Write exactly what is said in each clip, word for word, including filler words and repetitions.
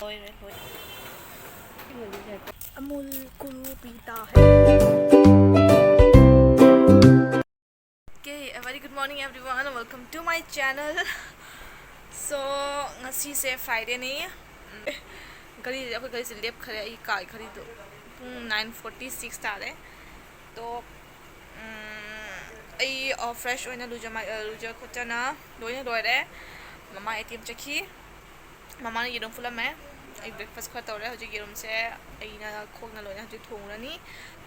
ꯂꯣꯏꯔꯦ, ꯂꯣꯏꯔꯦ꯫ ꯑꯃꯨꯜ ꯀꯨꯜ ꯄꯤꯇꯥ ꯍꯥꯏ꯫ Okay, a very good morning everyone, welcome to my channel. So, ꯉꯁꯤꯁꯦ Fridayꯅꯤ꯫ ꯎꯝ, ꯒꯥꯔꯤꯁꯦ, ꯑꯩꯈꯣꯏ ꯒꯥꯔꯤꯁꯦ ꯂꯦꯞꯈꯔꯦ꯫ ꯑꯩ ꯀꯥꯒꯤ ꯘꯔꯤꯗꯣ ꯄꯨꯡ nine forty six ꯇꯥꯔꯦ꯫ ꯇꯣ, ꯎꯝ, ꯑꯩ, ꯑ, fresh ꯑꯣꯏꯅ ꯂꯨꯖ ꯃꯥꯏ-, ꯑ, ꯂꯨꯖ ꯈꯣꯠꯆꯅ ꯂꯣꯏꯅ ꯂꯣꯏꯔꯦ꯫ ꯃꯃꯥ ꯑꯦ ꯇꯤ ꯑꯦꯝ ꯆꯠꯈꯤ꯫ ꯃꯃꯥꯅ ꯌꯦꯔꯨꯝ ꯐꯨꯠꯂꯝꯃꯦ꯫ ꯑꯩ breakfast ꯈꯔ ꯇꯧꯔꯦ꯫ ꯍꯧꯖꯤꯛ ꯌꯦꯔꯨꯝꯁꯦ ꯑꯩꯅ ꯈꯣꯡꯅ ꯂꯣꯏꯅ ꯍꯧꯖꯤꯛ ꯊꯣꯡꯉꯨꯔꯅꯤ꯫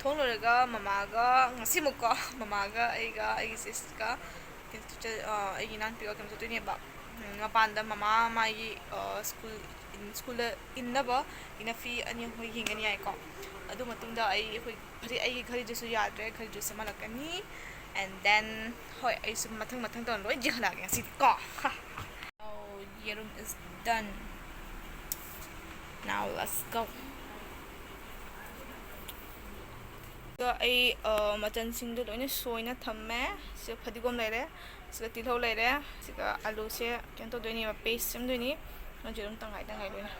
ꯊꯣꯡ ꯂꯣꯏꯔꯒ ꯃꯃꯥꯒ, ꯉꯁꯤꯃꯨꯛꯀꯣ, ꯃꯃꯥꯒ ꯑꯩꯒ ꯑꯩꯒꯤ sisterꯒ ꯀꯩꯅꯣ ꯆꯠ-, ꯑ, ꯑꯩꯒꯤ ꯏꯅꯥꯎꯅꯨꯄꯤꯒ ꯀꯩꯅꯣ ꯆꯠꯇꯣꯏꯅꯦꯕ꯫ ꯎꯝ, ꯃꯄꯥꯟꯗ ꯃꯃꯥ ꯃꯥꯒꯤ, ꯑ, school, schoolꯗ ꯏꯟꯅꯕ ꯏꯟꯅꯐꯤ ꯑꯅꯤ ꯑꯍꯨꯝ ꯌꯦꯡꯒꯅꯤ ꯍꯥꯏꯀꯣ꯫ ꯑꯗꯨ ꯃꯇꯨꯡꯗ ꯑꯩ ꯑꯩꯈꯣꯏ, ꯍꯧꯖꯤꯛ ꯑꯩꯒꯤ ꯘꯔꯤꯗꯨꯁꯨ ꯌꯥꯗ꯭ꯔꯦ, ꯘꯔꯤꯗꯨ ꯁꯦꯝꯍꯜꯂꯛꯀꯅꯤ꯫ And then, ꯍꯣꯏ, ꯑꯩꯁꯨ ꯃꯊꯪ ꯃꯊꯪ ꯇꯧꯅ ꯂꯣꯏ ꯌꯦꯡꯍꯜꯂꯛꯑꯒꯦ ꯉꯁꯤꯗꯤ ꯀꯣ꯫ ꯍꯥ꯫ Oh, ꯌꯦꯔꯨꯝ is done. Now let's go. ꯑꯗꯣ ꯑꯩ, ꯑ, ꯃꯆꯜꯁꯤꯡꯗꯣ ꯂꯣꯏꯅ ꯁꯣꯏꯅ ꯊꯝꯃꯦ꯫ ꯁꯤꯗ ꯐꯗꯤꯒꯣꯝ ꯂꯩꯔꯦ, ꯁꯤꯗ ꯇꯤꯜꯍꯧ ꯂꯩꯔꯦ, ꯁꯤꯗ ꯑꯂꯨꯁꯦ ꯀꯩꯅꯣ ꯇꯧꯗꯣꯏꯅꯦꯕ, paste ꯁꯦꯝꯗꯣꯏꯅꯤ꯫ ꯑꯗꯨ ꯑꯗꯨꯝ ꯇꯪꯈꯥꯏ ꯇꯪꯈꯥꯏ ꯂꯣꯏꯅ꯫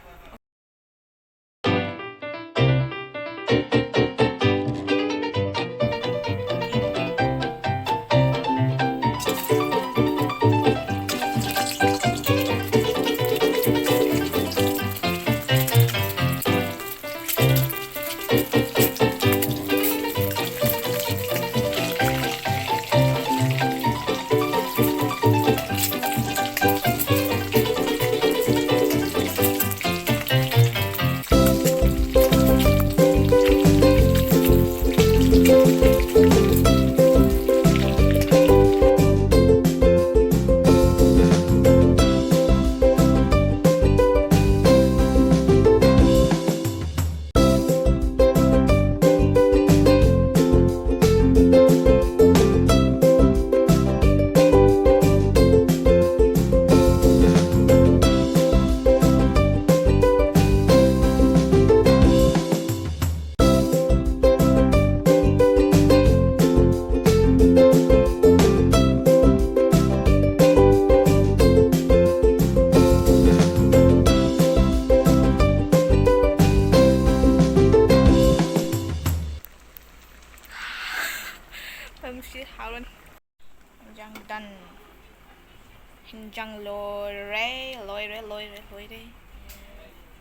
ꯂꯣꯏꯔꯦ, ꯂꯣꯏꯔꯦ꯫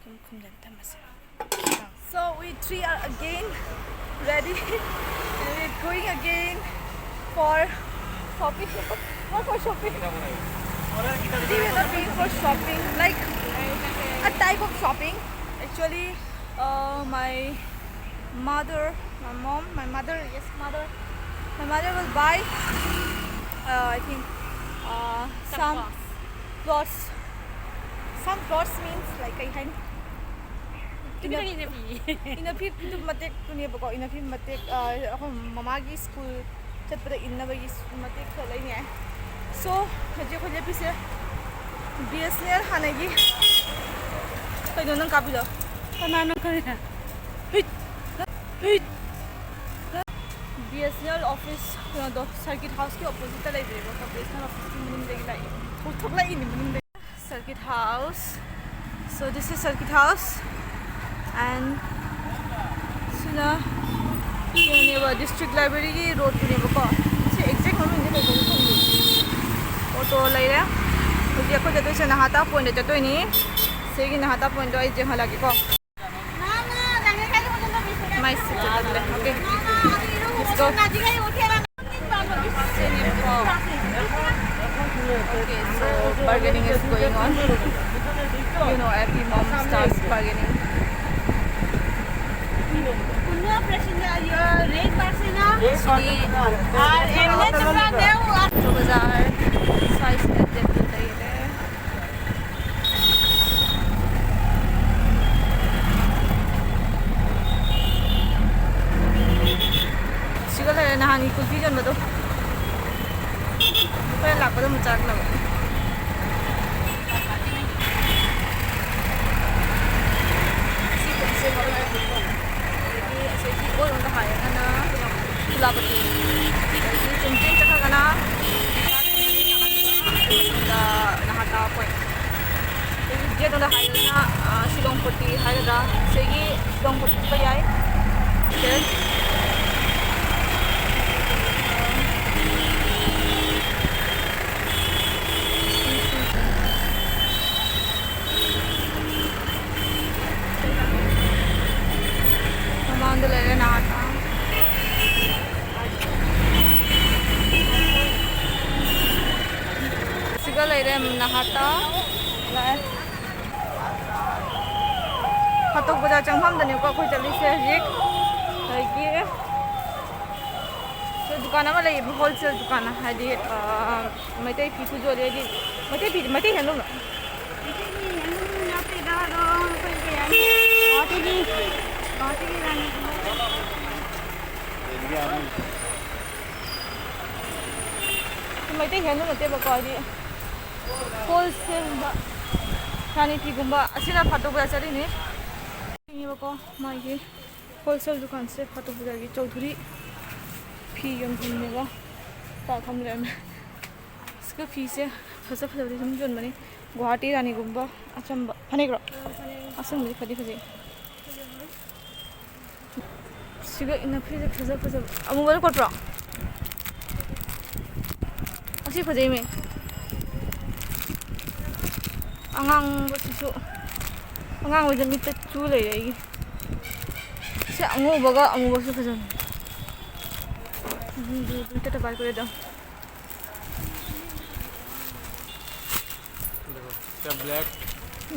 ꯈꯨꯝ-, ꯈꯨꯝꯖꯤꯟ ꯊꯝꯃꯁꯦ꯫ So we three are again ready. And we're going again for shopping. Not for shopping. Today we're not going for shopping, like a type of shopping. Actually, uh, my mother, my mom, my mother, yes, mother, my mother will buy, uh, I think, uh, some clothes. Some clothes means, like, ꯀꯩ ꯍꯥꯏꯅꯤ? ꯏꯅꯐꯤ, ꯏꯅꯐꯤ ꯃꯇꯦꯛꯇꯨꯅꯦꯕꯀꯣ, ꯏꯅꯐꯤ ꯃꯇꯦꯛ, ꯑ, ꯑꯩꯈꯣꯏ ꯃꯃꯥꯒꯤ school ꯆꯠꯄꯗ ꯏꯟꯅꯕꯒꯤ ꯃꯇꯦꯛ ꯈꯔ ꯂꯩꯅꯤꯡꯉꯥꯏ꯫ So, ꯍꯧꯖꯤꯛ ꯑꯩꯈꯣꯏ ꯂꯦꯞꯄꯤꯁꯦ ꯕꯤ ꯑꯦꯁ ꯑꯦꯟ ꯑꯦꯜ ꯍꯥꯟꯅꯒꯤ, ꯀꯩꯅꯣ ꯅꯪ ꯀꯥꯞꯄꯤꯗꯣ? ꯀꯅꯥꯅꯣ ꯀꯔꯤ? ꯍꯨꯏꯠ! ꯍꯨꯏꯠ! B S N L office, ꯀꯩꯅꯣꯗꯣ, ꯁꯔꯀꯤꯠ ꯍꯥꯎꯁꯀꯤ ꯑꯣꯄꯣꯖꯤꯠꯇ ꯂꯩꯕꯅꯦꯕꯀꯣ, ꯕꯤ ꯑꯦꯁ ꯑꯦꯟ ꯑꯦꯜ ꯑꯣꯐꯤꯁꯀꯤ ꯃꯅꯤꯡꯗꯒꯤ ꯂꯥꯛꯏ, ꯊꯣꯛ-, ꯊꯣꯛꯂꯛꯏꯅꯤ ꯃꯅꯤꯡꯗꯒꯤ꯫ Circuit House. So this is Circuit House. And ꯁꯤꯅ ꯀꯩꯅꯣꯅꯦꯕ, ꯗꯤꯁꯇ꯭ꯔꯤꯛ ꯂꯥꯏꯕ꯭ꯔꯦꯔꯤꯒꯤ ꯔꯣꯗꯇꯨꯅꯦꯕꯀꯣ꯫ ꯁꯤ ꯑꯦꯛꯖꯦꯛ ꯃꯃꯤꯡꯁꯦ ꯀꯩ ꯀꯧꯒꯦ ꯈꯪꯗꯦ꯫ ꯑꯣꯇꯣ ꯂꯩꯔꯦ꯫ ꯍꯧꯖꯤꯛ ꯑꯩꯈꯣꯏ ꯆꯠꯇꯣꯏꯁꯦ ꯅꯍꯥꯇꯥ ꯄꯣꯏꯟꯗ ꯆꯠꯇꯣꯏꯅꯤ꯫ ꯁꯤꯒꯤ ꯅꯍꯥꯇꯥ ꯄꯣꯏꯟꯗꯣ ꯑꯩ ꯌꯦꯡꯍꯜꯂꯛꯀꯦꯀꯣ꯫ ꯃꯥꯏ ꯁꯤꯠ ꯆꯠꯂꯦ꯫ Okay. Let's go. ꯁꯤꯅꯦꯕꯀꯣ꯫ Okay, so bargaining is going on. You know, every mom starts bargaining. ꯁꯤꯗꯤ ꯕꯖꯥꯔ ꯁ꯭ꯋꯥꯏꯁꯤꯗ ꯂꯩꯔꯦ꯫ ꯁꯤꯒ ꯂꯩꯔꯦ ꯅꯍꯥꯟꯒꯤ ꯀꯨꯜꯐꯤ ꯌꯣꯟꯕꯗꯣ꯫ ꯍꯣꯔꯦꯟ ꯂꯥꯛꯄꯗ ꯑꯃꯨꯛ ꯆꯥꯔꯛꯅꯕ꯫ ꯁꯤ ꯄꯣꯠꯁꯦ ꯃꯔꯨ ꯑꯣꯏꯅ ꯑꯗꯒꯤ ꯑꯁꯤꯒꯤ ꯑꯣꯏꯔꯣꯝꯗ ꯍꯥꯏꯔꯒꯅ ꯊꯨꯂꯥꯄꯇꯤ, ꯑꯗꯒꯤ ꯆꯨꯝꯗ꯭ꯔꯤꯡ ꯆꯠꯈ꯭ꯔꯒꯅ ꯅꯍꯥꯇꯥ ꯄꯣꯏꯟ꯫ ꯑꯗꯒꯤ ꯒꯦꯠ ꯔꯣꯝꯗ ꯍꯥꯏꯔꯒꯅ, ꯑ, ꯁꯤꯂꯣꯡ ꯄꯇꯤ ꯍꯥꯏꯒꯗ꯭ꯔꯥ, ꯁꯤꯒꯤ ꯁꯤꯂꯣꯡ ꯄꯇꯤ ꯆꯠꯄ ꯌꯥꯏ꯫ ꯁꯤꯗ ꯇꯥ ꯂꯥꯛꯑꯦ꯫ ꯐꯥꯇꯣꯛ ꯕꯖꯥꯔ ꯆꯪꯐꯝꯗꯅꯦꯀꯣ ꯑꯩꯈꯣꯏ ꯆꯠꯂꯤꯁꯦ ꯍꯧꯖꯤꯛ꯫ ꯑꯗꯒꯤ ꯁꯤ ꯗꯨꯀꯥꯟ ꯑꯃ ꯂꯩꯌꯦꯕ, ꯍꯣꯜꯁꯦꯜ ꯗꯨꯀꯥꯟ, ꯍꯥꯏꯗꯤ, ꯑ, ꯃꯩꯇꯩ ꯐꯤꯁꯨ ꯌꯣꯜꯂꯦ, ꯍꯥꯏꯗꯤ ꯃꯩꯇꯩ ꯐꯤꯗꯤ ꯃꯩꯇꯩ ꯍꯦꯟꯂꯨꯝꯂꯣ? ꯃꯩꯇꯩꯒꯤ ꯍꯦꯟꯂꯨꯝ ꯅꯠꯇꯦꯗ, ꯑꯗꯣ ꯑꯩꯈꯣꯏ ꯀꯩ ꯍꯥꯏꯅꯤ? ꯒꯨꯋꯥꯍꯥꯇꯤꯒꯤ, ꯒꯨꯋꯥꯍꯥꯇꯤꯒꯤ ꯔꯥꯅꯤ ꯐꯤ꯫ ꯃꯩꯇꯩ ꯍꯦꯟꯂꯨꯝ ꯅꯠꯇꯦꯕꯀꯣ, ꯍꯥꯏꯗꯤ ꯍꯣꯜꯁꯦꯜꯗ ꯔꯥꯅꯤ ꯐꯤꯒꯨꯝꯕ꯫ ꯑꯁꯤꯅ ꯐꯥꯇꯣꯛ ꯕꯖꯥꯔ ꯆꯠꯂꯤꯅꯤ꯫ ꯌꯦꯡꯉꯦꯕꯀꯣ, ꯃꯥꯒꯤ ꯍꯣꯜꯁꯦꯜ ꯗꯨꯀꯥꯟꯁꯦ ꯐꯥꯇꯣꯛ ꯕꯖꯥꯔꯒꯤ ꯆꯧꯙꯨꯔꯤ ꯐꯤ ꯌꯣꯟꯐꯝꯅꯦꯕ꯫ ꯇꯥ ꯊꯝ ꯂꯩꯔꯝꯃꯦ꯫ ꯁꯤꯒ ꯐꯤꯁꯦ ꯐꯖ ꯐꯖꯕꯗꯤ ꯑꯗꯨꯝ ꯌꯣꯟꯕꯅꯤ꯫ ꯒꯨꯋꯥꯍꯥꯇꯤ ꯔꯥꯅꯤꯒꯨꯝꯕ ꯑꯆꯝꯕ ꯐꯅꯦꯛꯔꯣ? ꯑꯆꯝꯕꯗꯤ ꯐꯗꯤ ꯐꯖꯩ꯫ ꯁꯤꯒ ꯏꯟꯅꯐꯤꯁꯦ ꯐꯖ ꯐꯖꯕ ꯑꯃꯨꯕꯗ ꯀꯣꯠꯄ꯭ꯔꯣ? ꯑꯁꯤ ꯐꯖꯩꯃꯦ꯫ ꯑꯉꯥꯡꯕꯁꯤꯁꯨ, ꯑꯉꯥꯡꯕꯁꯦ ꯃꯤꯠꯇ ꯆꯨ ꯂꯩꯔꯦ ꯑꯩꯒꯤ꯫ ꯁꯤ ꯑꯉꯧꯕꯒ ꯑꯃꯨꯕꯁꯨ ꯐꯖꯅꯤ꯫ ꯎꯝ, ꯗꯨ, ꯗꯨ, ꯇ ꯇ ꯄꯥꯏ ꯀꯣꯏꯗ꯫ দেখো, এটা ব্ল্যাক।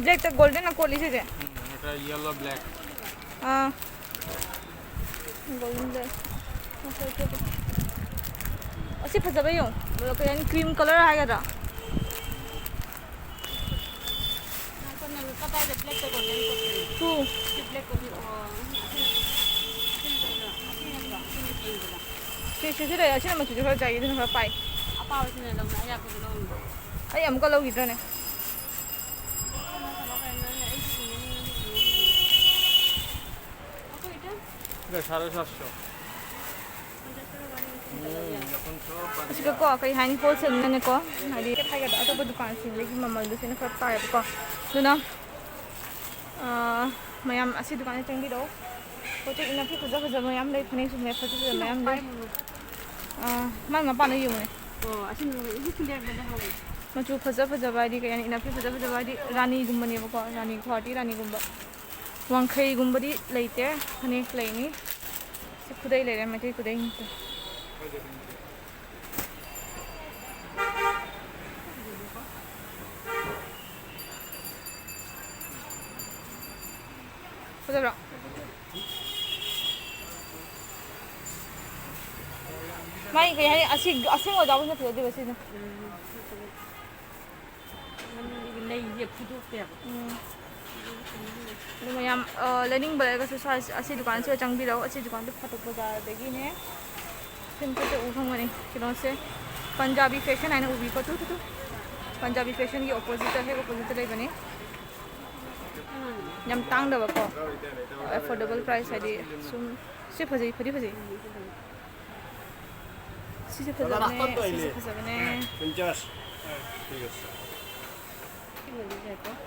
ব্ল্যাকটা গোল্ডেন না কলি সেটা? হুম, এটা ইয়েলো ব্ল্যাক। ꯑꯥ꯫ Golden black. ꯑꯁꯤ ꯐꯖꯕ ꯌꯦꯡꯉꯣ꯫ ꯀꯩ ꯍꯥꯏꯅꯤ? ꯀ꯭ꯔꯤꯝ ꯀꯂꯔ ꯍꯥꯏꯒꯗ꯭ꯔꯥ? ꯉꯥꯏꯈꯣ, ꯅꯪ ꯀꯗꯥꯏꯗ ꯕ꯭ꯂꯦꯛꯇ ꯒꯣꯜꯗꯟ ꯀꯣꯠꯇꯣꯏꯅꯣ? ꯇꯨ꯫ ꯁꯤ ꯕ꯭ꯂꯦꯛ ꯀꯣꯠꯂꯤ꯫ ꯑꯣ, ꯑꯁꯤ, ꯑꯁꯤ ꯅꯠꯇ꯭ꯔꯣ? ꯑꯁꯤ ꯅꯠꯇ꯭ꯔꯣ? ꯑꯁꯤꯅ ꯄꯤꯡꯗꯨꯗ꯫ ꯁꯤ, ꯁꯤꯁꯨ ꯂꯩ꯫ ꯑꯁꯤꯅ ꯃꯆꯨꯁꯨ ꯈꯔ ꯆꯥꯏꯌꯦ, ꯑꯗꯨꯅ ꯈꯔ ꯄꯥꯏ꯫ ꯑꯄꯥꯕꯁꯤꯅ ꯂꯧꯅ ꯑꯌꯥꯛꯄꯗꯣ ꯂꯧꯅꯤ꯫ ꯑꯩ ꯑꯃꯨꯛꯀ ꯂꯧꯈꯤꯗ꯭ꯔꯅꯦ? এটা সাড়ে সাতশো। হুম, এখন সব বাদ দিলাম। ꯑꯁꯤꯗꯀꯣ, ꯀꯩ ꯍꯥꯏꯅꯤ, ꯍꯣꯜꯁꯦꯜꯅꯤꯅꯅꯦꯀꯣ, ꯍꯥꯏꯗꯤ, ꯀꯩ ꯍꯥꯏꯒꯗ꯭ꯔꯥ, ꯑꯇꯣꯞꯄ ꯗꯨꯀꯥꯟꯁꯤꯡꯗꯒꯤ ꯃꯃꯜꯗꯨ ꯁꯤꯅ ꯈꯔ ꯇꯥꯏꯌꯦꯕꯀꯣ꯫ ꯑꯗꯨꯅ, ꯑꯥ, ꯃꯌꯥꯝ ꯑꯁꯤ ꯗꯨꯀꯥꯟꯗ ꯆꯪꯕꯤꯔꯛꯑꯣ꯫ ꯄꯣꯠ ꯆꯩ ꯏꯟꯅꯐꯤ ꯐꯖ ꯐꯖꯕ ꯃꯌꯥꯝ ꯂꯩ, ꯐꯅꯦꯛꯁꯨ ꯐꯖ ꯐꯖꯕ ꯃꯌꯥꯝ ꯂꯩ꯫ ꯑꯥ, ꯃꯥꯏ ꯃꯄꯥꯟꯗ ꯌꯦꯡꯉꯨꯅꯦ꯫ ꯑꯣ, ꯑꯁꯤ ꯃꯆꯨ ꯐꯖ ꯐꯖꯕ ꯍꯥꯏꯗꯤ ꯀꯩ ꯍꯥꯏꯅꯤ, ꯏꯟꯅꯐꯤ ꯐꯖ ꯐꯖꯕ ꯍꯥꯏꯗꯤ ꯔꯥꯅꯤꯒꯨꯝꯕꯅꯦꯕꯀꯣ, ꯔꯥꯅꯤ, ꯒꯨꯋꯥꯍꯥꯇꯤ ꯔꯥꯅꯤꯒꯨꯝꯕ꯫ ꯋꯥꯡꯈꯩꯒꯨꯝꯕꯗꯤ ꯂꯩꯇꯦ, ꯐꯅꯦꯛ ꯂꯩꯅꯤ꯫ ꯁꯤ ꯈꯨꯗꯩ ꯂꯩꯔꯦ, ꯃꯩꯇꯩ ꯈꯨꯗꯩ ꯅꯠꯇꯦ꯫ ꯐꯖꯕ꯭ꯔꯣ? ꯃꯥꯏ ꯀꯩ ꯍꯥꯏꯅꯤ, ꯑꯁꯤ ꯑꯁꯦꯡꯕ ꯌꯥꯎꯕꯁꯤꯅ ꯐꯖꯗꯦꯕ ꯁꯤꯁꯦ꯫ ꯃꯅꯤꯡꯒꯤ ꯂꯩꯁꯦ ꯐꯨꯗꯣꯛꯇꯦꯕ꯫ ꯎꯝ꯫ ꯑꯗꯨ ꯃꯌꯥꯝ, ꯑ, ꯂꯩꯅꯤꯡꯕ ꯂꯩꯔꯒꯁꯨ ꯁ꯭ꯋꯥꯏ, ꯑꯁꯤ ꯗꯨꯀꯥꯟꯁꯤꯗ ꯆꯪꯕꯤꯔꯛꯎ꯫ ꯑꯁꯤ ꯗꯨꯀꯥꯟꯗꯣ ꯐꯥꯇꯣꯛ ꯕꯖꯥꯔꯗꯒꯤꯅꯦ꯫ ꯁꯤꯝꯇ ꯎ ꯐꯪꯒꯅꯤ ꯀꯩꯅꯣꯁꯦ꯫ ꯄꯟꯖꯥꯕꯤ ꯐꯦꯁꯟ ꯍꯥꯏꯅ ꯎꯕꯤꯀꯣ꯫ ꯇꯨ, ꯇꯨ, ꯇꯨ꯫ ꯄꯟꯖꯥꯕꯤ ꯐꯦꯁꯟꯒꯤ ꯑꯣꯄꯣꯖꯤꯠꯇ, ꯍꯦꯛ ꯑꯣꯄꯣꯖꯤꯠꯇ ꯂꯩꯕꯅꯤ꯫ ꯌꯥꯝ ꯇꯥꯡꯗꯕꯀꯣ꯫ ꯑꯦꯐꯣꯔꯗꯦꯕꯜ ꯄ꯭ꯔꯥꯏꯁ ꯍꯥꯏꯗꯤ ꯁꯨꯝ ꯁꯤ ꯐꯖꯩ, ꯐꯗꯤ ꯐꯖꯩ꯫ ꯁꯤꯁꯦ ꯐꯖꯕꯅꯦ, ꯁꯤꯁꯦ ꯐꯖꯕꯅꯦ꯫ ꯄꯟꯆꯥꯁ꯫ ꯍꯣꯏ, ꯊꯤꯛ ꯑꯁꯦ꯫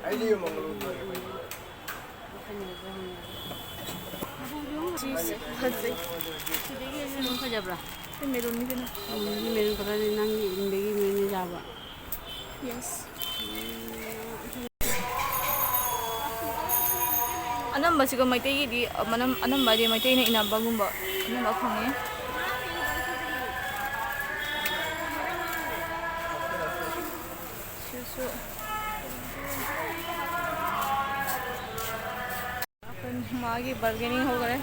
ꯑꯩꯗꯤ ꯃꯪꯒꯜ ꯎꯠꯄꯅꯦ꯫ ꯁꯤꯁꯦ ꯐꯖꯩ꯫ ꯁꯤꯗꯒꯤ ꯑꯁꯤ ꯑꯗꯨꯝ ꯐꯖꯕ꯭ꯔꯥ? ꯁꯤ ꯃꯦꯔꯨꯟꯅꯤꯗꯅ꯫ ꯎꯝ, ꯁꯤ ꯃꯦꯔꯨꯟ ꯀꯂꯔꯅꯤ, ꯅꯪꯒꯤ ꯏꯟꯕꯒꯤ ꯃꯦꯔꯨꯟꯅꯤ ꯌꯥꯕ꯫ ꯌꯦꯁ꯫ ꯑꯅꯝꯕꯁꯤꯒ ꯃꯩꯇꯩꯒꯤꯗꯤ, ꯑ, ꯃꯅꯝ-, ꯑꯅꯝꯕ ꯍꯥꯏꯗꯤ ꯃꯩꯇꯩꯅ ꯏꯟꯅꯕꯒꯨꯝꯕ ꯑꯅꯝꯕ ꯐꯪꯉꯦ꯫ ꯁꯤꯁꯨ ꯃꯥꯒꯤ ꯕꯥꯔꯒꯦꯅꯤꯡ ꯍꯧꯈꯔꯦ꯫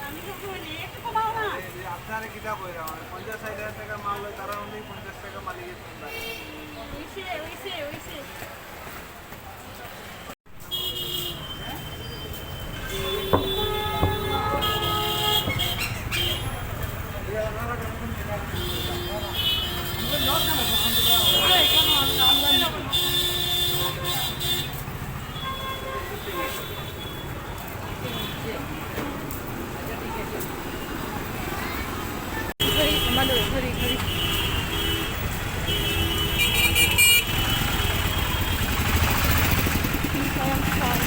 ꯘꯔꯤ ꯑꯃ ꯂꯣꯏ, ꯘꯔꯤ, ꯘꯔꯤ꯫ ꯅꯨꯡꯁꯥ ꯌꯥꯝ ꯁꯥꯏ꯫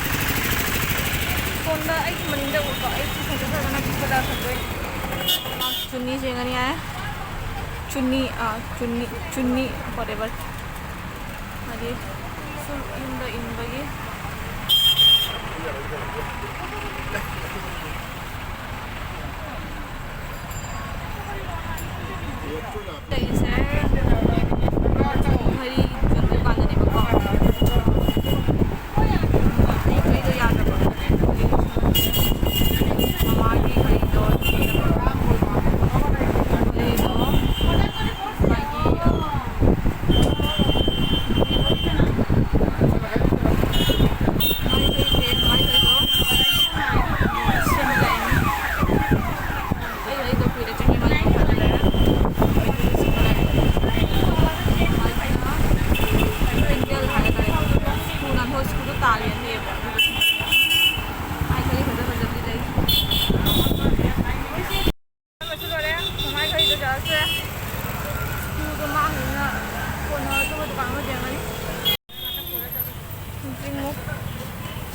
ꯁꯣꯝꯗ ꯑꯩꯒꯤ ꯃꯅꯤꯡꯗ ꯎꯕ, ꯑꯩ ꯁꯤ ꯁꯦꯟꯇꯔ ꯐꯖꯅ ꯕꯤꯁ꯭ꯋꯥꯗ ꯊꯝꯗꯣꯏꯅꯦ꯫ ꯆꯨꯟꯅꯤ ꯁꯦꯡꯒꯅꯤ ꯍꯥꯏ꯫ ꯆꯨꯟꯅꯤ, ꯑꯥ, ꯆꯨꯟꯅꯤ, ꯆꯨꯟꯅꯤ, whatever꯫ ꯍꯥꯏꯗꯤ ꯁꯨꯝ ꯌꯨꯝꯗ ꯏꯟꯕꯒꯤ꯫ ꯂꯩꯁꯦ ꯘꯔꯤ ꯌꯣꯟꯕ ꯗꯨꯀꯥꯟꯗꯅꯦꯕꯀꯣ꯫ ꯑꯩ ꯘꯔꯤꯗꯣ ꯌꯥꯗ꯭ꯔꯕ꯫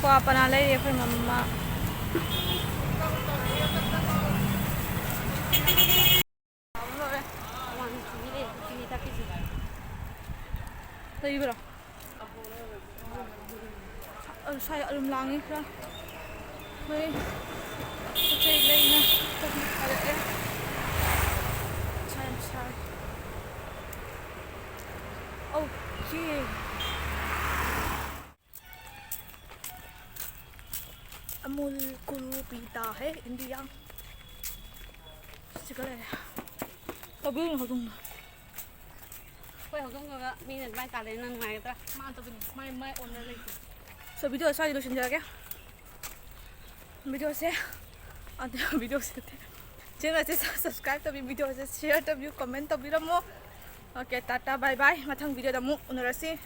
ꯀ꯭ꯋꯥ ꯄꯅꯥ ꯂꯩꯔꯤ ꯑꯩꯈꯣꯏ ꯃꯃꯥ꯫ ꯂꯩꯕ꯭ꯔꯣ? ꯑ, ꯁ꯭ꯋꯥꯏ ꯑꯗꯨꯝ ꯂꯥꯡꯉꯤ ꯈꯔ꯫ ꯃꯣꯏ ꯄꯣꯠ ꯆꯩ ꯂꯩꯅ ꯊꯣꯛꯅꯔꯛꯑꯦ꯫ ꯅꯨꯡꯁꯥ ꯌꯥꯝ ꯁꯥꯏ꯫ ꯑꯣꯀꯦ꯫ ꯑꯃꯨꯜ ꯀꯨꯔꯨ ꯄꯤꯇꯥ ꯍꯦ ꯏꯟꯗꯤꯌꯥ꯫ ꯁꯤꯒ ꯂꯩꯔꯦ꯫ ꯇꯧꯕꯤꯔꯨꯅꯨ ꯍꯧꯗꯣꯡꯗꯣ꯫ ꯑꯩꯈꯣꯏ ꯍꯧꯗꯣꯡꯗꯨꯒ ꯃꯤꯅ ꯑꯗꯨꯃꯥꯏꯅ ꯇꯥꯜꯂꯦ, ꯅꯪ ꯅꯨꯡꯉꯥꯏꯒꯗ꯭ꯔꯥ? ꯃꯥ ꯇꯧꯕꯤꯅꯤ꯫ ꯃꯥꯏ, ꯃꯥꯏ ꯑꯣꯟꯅ ꯂꯩꯇꯦ꯫ So, video ꯁ꯭ꯋꯥꯏꯗ ꯂꯣꯏꯁꯤꯟꯖꯔꯒꯦ꯫ Video ꯁꯦ, ꯑꯗ, video ꯁꯦ ꯅꯠꯇꯦ꯫ Channel ꯁꯦ subscribe ꯇꯧꯕꯤꯌꯨ, video ꯁꯦ share ꯇꯧꯕꯤꯌꯨ, comment ꯇꯧꯕꯤꯔꯝꯃꯣ꯫ Okay, Tata, bye bye꯫ ꯃꯊꯪ video ꯗ ꯑꯃꯨꯛ ꯎꯅꯔꯁꯤ꯫